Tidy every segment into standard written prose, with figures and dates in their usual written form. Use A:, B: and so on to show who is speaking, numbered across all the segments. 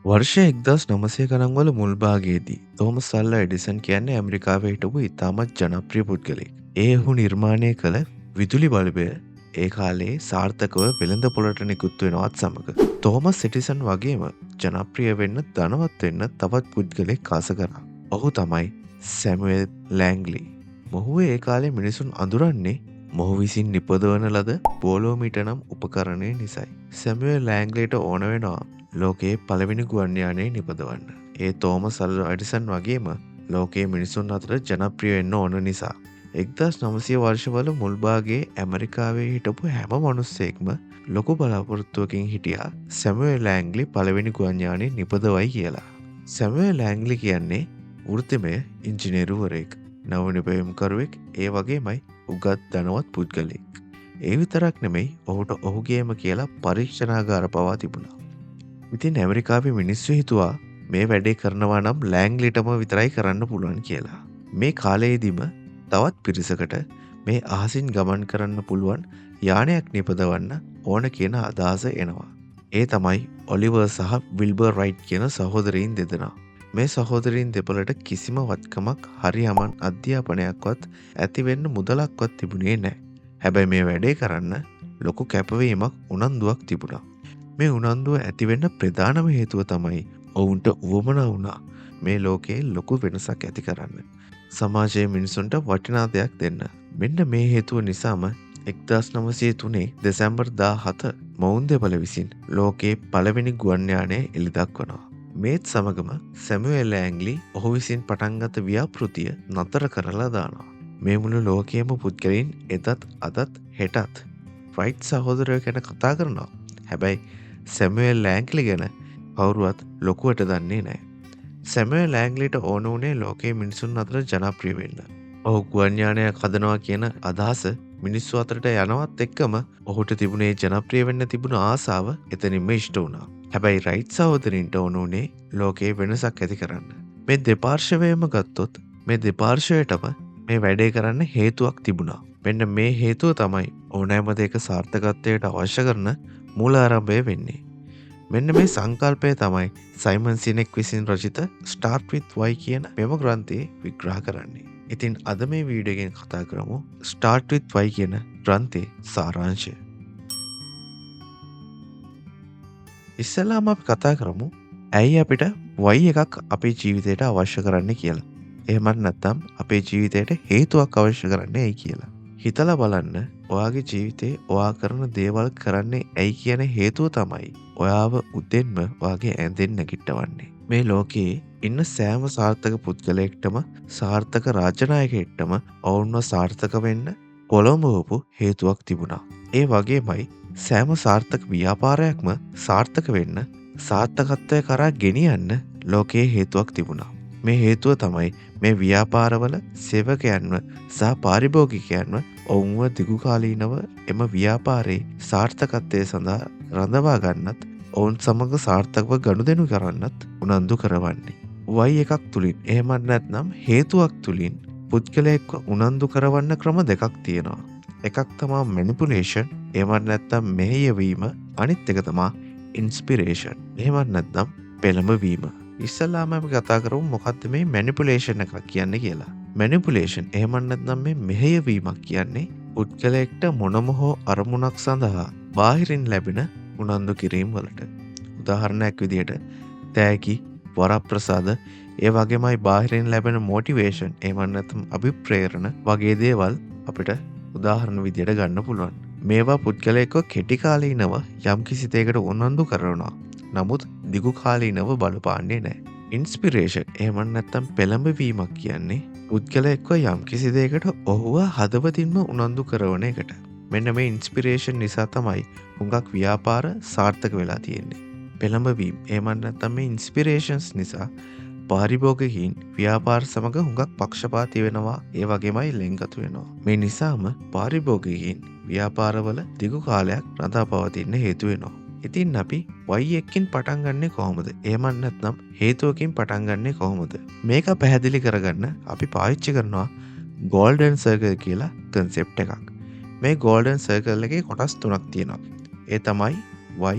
A: වර්ෂ 1900 ගණන් වල මුල් භාගයේදී තෝමස් අල්වා එඩිසන් කියන්නේ ඇමරිකාවේ හිටපු ඉතාමත් ජනප්‍රිය පුද්ගලයෙක්. ඒ ඔහු නිර්මාණය කළ විදුලි බල්බය ඒ කාලේ සාර්ථකව වෙළඳ පොළට නිකුත් වෙනවත් සමග තෝමස් එඩිසන් වගේම ජනප්‍රිය වෙන්න ධනවත් වෙන්න තවත් පුද්ගලයෙක් ආස කරා. ඔහු තමයි සැමුවෙල් ලෑන්ග්ලි. මොහුව ඒ කාලේ මිනිසුන් අඳුරන්නේ මොහු විසින් නිපදවන ලද බෝලෝමීටර් නම් උපකරණය නිසයි. සැමුවෙල් ලෑන්ග්ලිට ඕන වෙනවා ලෝකයේ පළවෙනි ගුවන් යානය නිපදවන්න. ඒ තෝමස් අල්වා එඩිසන් වගේම ලෝකයේ මිනිසුන් අතර ජනප්‍රිය වෙන්න ඕන නිසා. 1900 වර්ෂවල මුල් භාගයේ ඇමරිකාවේ හිටපු හැම මිනිස්සෙක්ම ලොකු බලාපොරොත්තුවකින් හිටියා සැමුවෙල් ලෑන්ග්ලි පළවෙනි ගුවන් යානය නිපදවයි කියලා. සැමුවෙල් ලෑන්ග්ලි කියන්නේ වෘත්තිමය ඉංජිනේරුවරයෙක්, නව නිපැයුම්කරුවෙක්, ඒ වගේමයි උගත් ධනවත් පුද්ගලයෙක්. ඒ විතරක් නෙමෙයි, ඔහුට ඔහුගේම කියලා පරීක්ෂණාගාර පවා තිබුණා. ඉතින් ඇමරිකාවේ මිනිස්සු හිතුවා මේ වැඩේ කරනවා නම් ලෑන්ග්ලිටම විතරයි කරන්න පුළුවන් කියලා. මේ කාලයේදීම තවත් පිරිසකට මේ අහසින් ගමන් කරන්න පුළුවන් යානයක් නිපදවන්න ඕන කියන අදහස එනවා. ඒ තමයි ඔලිවර් සහ විල්බර් රයිට් කියන සහෝදරයින් දෙදෙනා. මේ සහෝදරයින් දෙපළට කිසිම වත්කමක් හරි හමන් අධ්‍යාපනයක්වත් ඇති වෙන්න මුදලක්වත් තිබුණේ නෑ. හැබැයි මේ වැඩේ කරන්න ලොකු කැපවීමක් උනන්දුවක් තිබුණා. මේ උනන්දුව ඇති වෙන්න ප්‍රධානම හේතුව තමයි ඔවුන්ට උවමනා වුණා මේ ලෝකයේ ලොකු වෙනසක් ඇති කරන්න. සමාජයේ මිනිසුන්ට වටිනා දෙයක් දෙන්න. මෙන්න මේ හේතුව නිසාම 1903 දෙසැම්බර් 17 මොවුන් දෙපළ විසින් ලෝකයේ පළවෙනි ගුවන් යානය එළි දක්වනවා. මේත් සමගම සැමුවෙල් ලෑන්ග්ලි ඔහු විසින් පටන්ගත ව්‍යාපෘතිය නතර කරලා දානවා. මේ මුළු ලෝකයේම පුද්ගලයින් එදත් අදත් හෙටත් රයිට් සහෝදරයෝ ගැන කතා කරනවා. හැබැයි සැමුවෙල් ලෑන්ග්ලි ගැන කවුරුවත් ලොකුවට දන්නේ නෑ. සැමුවෙල් ලෑන්ග්ලිට ඕන වුණේ ලෝකයේ මිනිසුන් අතර ජනප්‍රිය වෙන්න. ඔහු ගුවන් යානයක් හදනවා කියන අදහස මිනිස්සු අතරට යනවත් එක්කම ඔහුට තිබුණේ ජනප්‍රිය වෙන්න තිබුණු ආසාව එතනින්ම ඉෂ්ට වුණා. හැබැයි රයිට් සහෝදරින්ට ඕන වුණේ ලෝකයේ වෙනසක් ඇති කරන්න. මේ දෙපාර්ශවයම ගත්තොත් මේ දෙපාර්ශවයටම මේ වැඩේ කරන්න හේතුවක් තිබුණා. මෙන්න මේ හේතුව තමයි ඕනෑම දෙයක සාර්ථකත්වයට අවශ්‍ය කරන මූලාරම්භය වෙන්නේ. මෙන්න මේ සංකල්පය තමයි සයිමන් සිනෙක් විසින් රචිත Start with Why කියන මෙම ග්‍රන්ථයේ විග්‍රහ කරන්නේ. ඉතින් අද මේ වීඩියෝ එකෙන් කතා කරමු Start with Why කියන ග්‍රන්ථයේ සාරාංශය. ඉස්සෙල්ලාම අපි කතා කරමු ඇයි අපිට Why එකක් අපේ ජීවිතයට අවශ්‍ය කරන්නේ කියලා. එහෙමත් නැත්නම් අපේ ජීවිතයට හේතුවක් අවශ්‍ය කරන්නේ ඇයි කියලා. හිතලා බලන්න, ඔයාගේ ජීවිතේ ඔයා කරන දේවල් කරන්නේ ඇයි කියන හේතුව තමයි ඔයාව උදෙන්ම ඔයාගේ ඇඳෙන් නැගිටවන්නේ. මේ ලෝකයේ ඉන්න සෑම සාර්ථක පුද්ගලයෙක්ටම සාර්ථක රාජනායකයෙක්ටම ඔවුන්ව සාර්ථක වෙන්න පොළඹවපු හේතුවක් තිබුණා. ඒ වගේමයි සෑම සාර්ථක ව්‍යාපාරයක්ම සාර්ථක වෙන්න සාර්ථකත්වය කරා ගෙනියන්න ලෝකයේ හේතුවක් තිබුණා. මේ හේතුව තමයි මේ ව්‍යාපාරවල සේවකයන්ව සහ පාරිභෝගිකයන්ව ඔවුන්ව දිගුකාලීනව එම ව්‍යාපාරයේ සාර්ථකත්වය සඳහා රඳවා ගන්නත් ඔවුන් සමග සාර්ථකව ගනුදෙනු කරන්නත් උනන්දු කරවන්නේ. වයි එකක් තුලින් එහෙමත් නැත්නම් හේතුවක් තුලින් පුද්ගලයෙක්ව උනන්දු කරවන්න ක්‍රම දෙකක් තියෙනවා. එකක් තමා මැනිපුලේෂන්, එහෙමත් නැත්නම් මෙහෙයවීම, අනිත් එක තමා ඉන්ස්පිරේෂන්, එහෙමත් නැත්නම් පෙළඹවීම. ඉස්සෙල්ලාම අපි කතා කරමු මොකද්ද මේ මැනිපුලේෂන් එකක් කියන්නේ කියලා. මැනිපුලේෂන් එහෙමත් නැත්නම් මේ මෙහෙයවීමක් කියන්නේ පුද්ගලයෙක්ට මොනම හෝ අරමුණක් සඳහා බාහිරින් ලැබෙන උනන්දු කිරීම වලට. උදාහරණයක් විදියට තෑගි, වරප්‍රසාද, ඒ වගේමයි බාහිරින් ලැබෙන මොටිවේෂන් එහෙමත් නැත්නම් අභිප්‍රේරණ වගේ දේවල් අපිට උදාහරණ විදියට ගන්න පුළුවන්. මේවා පුද්ගලයෙක්ව කෙටි කාලීනව යම්කිසි දෙයකට උනන්දු කරනවා. නමුත් දිගු කාලීනව බලපාන්නේ නැහැ. ඉන්ස්පිරේෂන් එහෙමත් නැත්නම් පෙළඹවීමක් කියන්නේ පුද්ගලයෙක්ව යම්කිසි දෙයකට ඔහුව හදවතින්ම උනන්දු කරවන එකට. මෙන්න මේ ඉන්ස්පිරේෂන් නිසා තමයි හුඟක් ව්‍යාපාර සාර්ථක වෙලා තියෙන්නේ. පෙළඹවීම එහෙමත් නැත්නම් මේ ඉන්ස්පිරේෂන්ස් නිසා පාරිභෝගිකයින් ව්‍යාපාර සමග හුඟක් පක්ෂපාතී වෙනවා, ඒ වගේමයි ලෙන්ගතු වෙනවා. මේ නිසාම පාරිභෝගිකයින් ව්‍යාපාරවල දිගු කාලයක් රඳා පවතින්න හේතු වෙනවා. ඉතින් අපි වයි එකකින් පටන් ගන්නෙ කොහොමද? එහෙමත් නැත්නම් හේතුවකින් පටන් ගන්නෙ කොහොමද? මේක පැහැදිලි කරගන්න අපි පාවිච්චි කරනවා ගෝල්ඩන් සර්කල් කියලා කන්සෙප්ට් එකක්. මේ ගෝල්ඩන් සර්කල් එකේ කොටස් තුනක් තියෙනවා. ඒ තමයි why,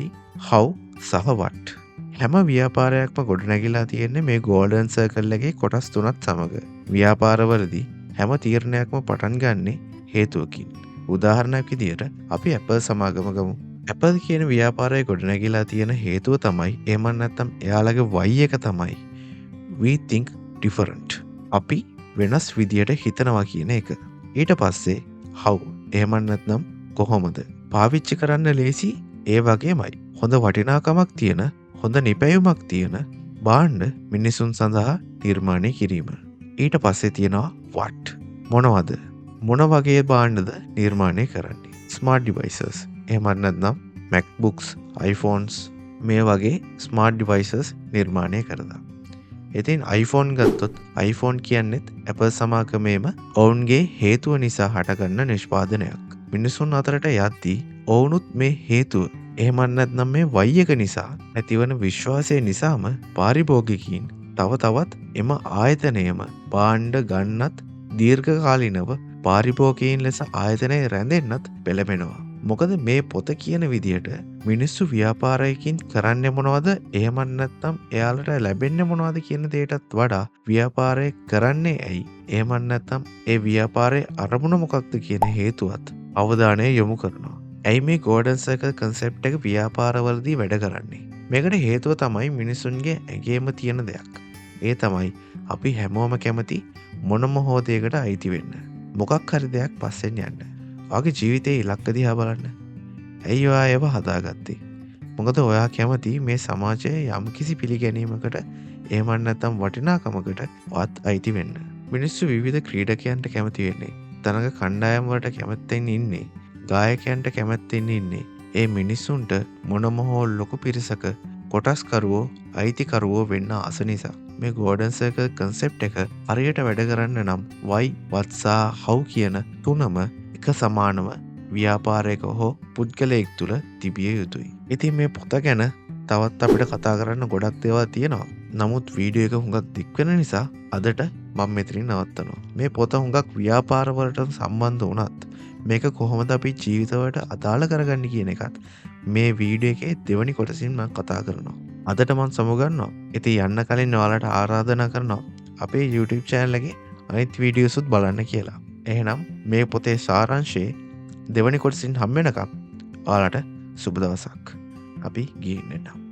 A: how සහ what. හැම ව්‍යාපාරයක්ම ගොඩනැගිලා තියෙන්නේ මේ ගෝල්ඩන් සර්කල් එකේ කොටස් තුනත් සමග. ව්‍යාපාරවලදී හැම තීරණයක්ම පටන් ගන්නෙ හේතුවකින්. උදාහරණයක් විදියට අපි Apple සමාගම ගමු. Apple කියන ව්‍යාපාරය ගොඩනැගිලා තියෙන හේතුව තමයි, එහෙම නැත්නම් එයාලගේ why එක තමයි we think different. අපි වෙනස් විදියට හිතනවා කියන එක. ඊට පස්සේ how, එහෙම නැත්නම් කොහොමද, පාවිච්චි කරන්න ලේසි, ඒ වගේමයි හොඳ වටිනාකමක් තියෙන, හොඳ නිපැයුමක් තියෙන භාණ්ඩ මිනිසුන් සඳහා නිර්මාණය කිරීම. ඊට පස්සේ තියෙනවා what, මොනවද, මොන වගේ භාණ්ඩද නිර්මාණය කරන්නේ. ස්මාර්ට් ඩිවයිසස්, එහෙම නැත්නම් MacBooks, iPhones මේ වගේ ස්මාර්ට් ඩිවයිසස් නිර්මාණය කරලා. ඉතින් iPhone ගත්තොත් iPhone කියන්නේත් Apple සමාගමේම ඔවුන්ගේ හේතුව නිසා හටගන්න නිෂ්පාදනයක්. මිනිසුන් අතරට යද්දී ඔවුනුත් මේ හේතුව, එහෙම නැත්නම් මේ වයි එක නිසා ඇතිවන විශ්වාසය නිසාම පාරිභෝගිකයින් තව තවත් එම ආයතනයම භාණ්ඩ ගන්නත් දීර්ඝකාලීනව පාරිභෝගිකයින් ලෙස ආයතනයේ රැඳෙන්නත් පෙළඹෙනවා. මොකද මේ පොත කියන විදියට මිනිස්සු ව්‍යාපාරයකින් කරන්නේ මොනවද, එහෙම නැත්නම් එයාලට ලැබෙන්නේ මොනවද කියන දේටත් වඩා ව්‍යාපාරය කරන්නේ ඇයි, එහෙම නැත්නම් ඒ ව්‍යාපාරයේ අරමුණ මොකක්ද කියන හේතුවත් අවධානය යොමු කරනවා. ඇයි මේ ගෝල්ඩන් සර්කල් කන්සෙප්ට් එක ව්‍යාපාරවලදී වැඩ කරන්නේ? මේකට හේතුව තමයි මිනිසුන්ගේ ඇඟේම තියෙන දෙයක්. ඒ තමයි අපි හැමෝම කැමති මොනම හෝ දෙයකට අයිති වෙන්න. මොකක් හරි දෙයක් පස්සෙන් යන්න. ඔයාගේ ජීවිතයේ ඉලක්ක දිහා බලන්න. ඇයි ඔයා ඒව හදාගත්තේ? මොකද ඔයා කැමති මේ සමාජයේ යම්කිසි පිළිගැනීමකට, එහෙම නැත්නම් වටිනාකමකට ඔයත් අයිති වෙන්න. මිනිස්සු විවිධ ක්‍රීඩකයන්ට කැමති වෙන්නේ, තරඟ කණ්ඩායම් වලට කැමැත්තෙන් ඉන්නේ, ගායකයන්ට කැමැත්තෙන් ඉන්නේ. ඒ මිනිස්සුන්ට මොනම හෝ ලොකු පිරිසක කොටස්කරුවෝ, අයිතිකරුවෝ වෙන්න ආස නිසා. මේ ගෝල්ඩන් සර්කල් කන්සෙප්ට් එක හරියට වැඩ කරන්න නම් why, what සහ how කියන තුනම එක සමානව ව්‍යාපාරයක හෝ පුද්ගලයෙක් තුළ තිබිය යුතුයි. ඉතින් මේ පොත ගැන තවත් අපිට කතා කරන්න ගොඩක් දේවල් තියෙනවා. නමුත් වීඩියෝ එක හුඟක් දික් වෙන නිසා අදට මම මෙතනින් නවත්තනවා. මේ පොත හුඟක් ව්‍යාපාරවලට සම්බන්ධ වුණත් මේක කොහොමද අපි ජීවිතවලට අදාළ කරගන්නේ කියන එකත් මේ වීඩියෝ එකේ දෙවනි කොටසින් මම කතා කරනවා. අදට මං සමුගන්නවා. ඉතින් යන්න කලින් ඔයාලට ආරාධනා කරනවා අපේ YouTube channel එකේ අනිත් වීඩියෝසුත් බලන්න කියලා. එහෙනම් මේ පොතේ සාරාංශයේ දෙවනි කොටසින් හම් වෙනකම් ඔයාලට සුබ දවසක්. අපි ගිහින් එන්නම්.